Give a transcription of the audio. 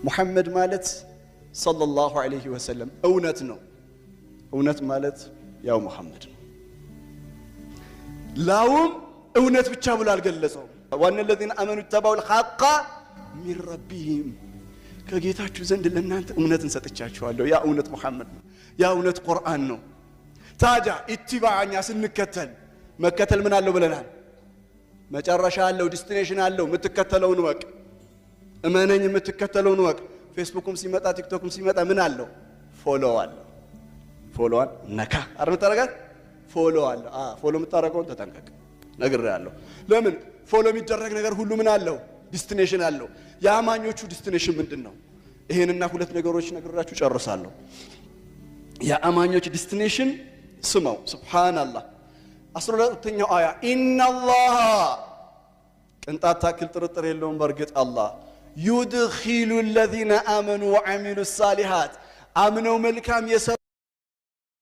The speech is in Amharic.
ሙሐመድ ማለት ሰለላሁ ዐለይሂ ወሰለም እውነት ነው። እውነት ማለት ያው ሙሐመድ ነው። ላውም እውነት ብቻ ብሎ አልገለጸውም። ዋነ ለዚነ አመኑ ተባዑል ሐቃ ሚን ረቢሂም ከጌታችሁ ዘንድ ለእናንተ እውነትን ሰጥቻችኋለሁ። ያ እውነት ሙሐመድ ነው። ያ እውነት ቁርአን ነው። ታዲያ ኢትባዕኛ ስንከተል መከተል ምን አለው ብለናል? መጨረሻ አለው፣ destination አለው። የምትከተለውን ወቅ፣ እመነኝ፣ የምትከተለውን ወቅ። ፌስቡክም ሲመጣ ቲክቶክም ሲመጣ ምን አለው? Follow አለው። Follow ዋን ነካ አረ የምታረጋት follow አለው። Follow የምታረገውን ተጠንቀቅ፣ ነግሬሃለሁ። ለምን follow የሚደረግ ነገር ሁሉ ምን አለው? Destination አለው። የአማኞቹ destination ምንድን ነው? ይሄንና ሁለት ነገሮች ነግራችሁ ጨርሳለሁ። የአማኞች destination ስመው፣ ሱብሃንአላህ፣ 12ኛው አያ ኢነላህ ቅንጣት ታክል ጥርጥር የለውም። በእርግጥ አላህ ዩድኺሉ ለዚነ አመኑ ወዐሚሉ ሳሊሃት አምነው መልካም የሰሩ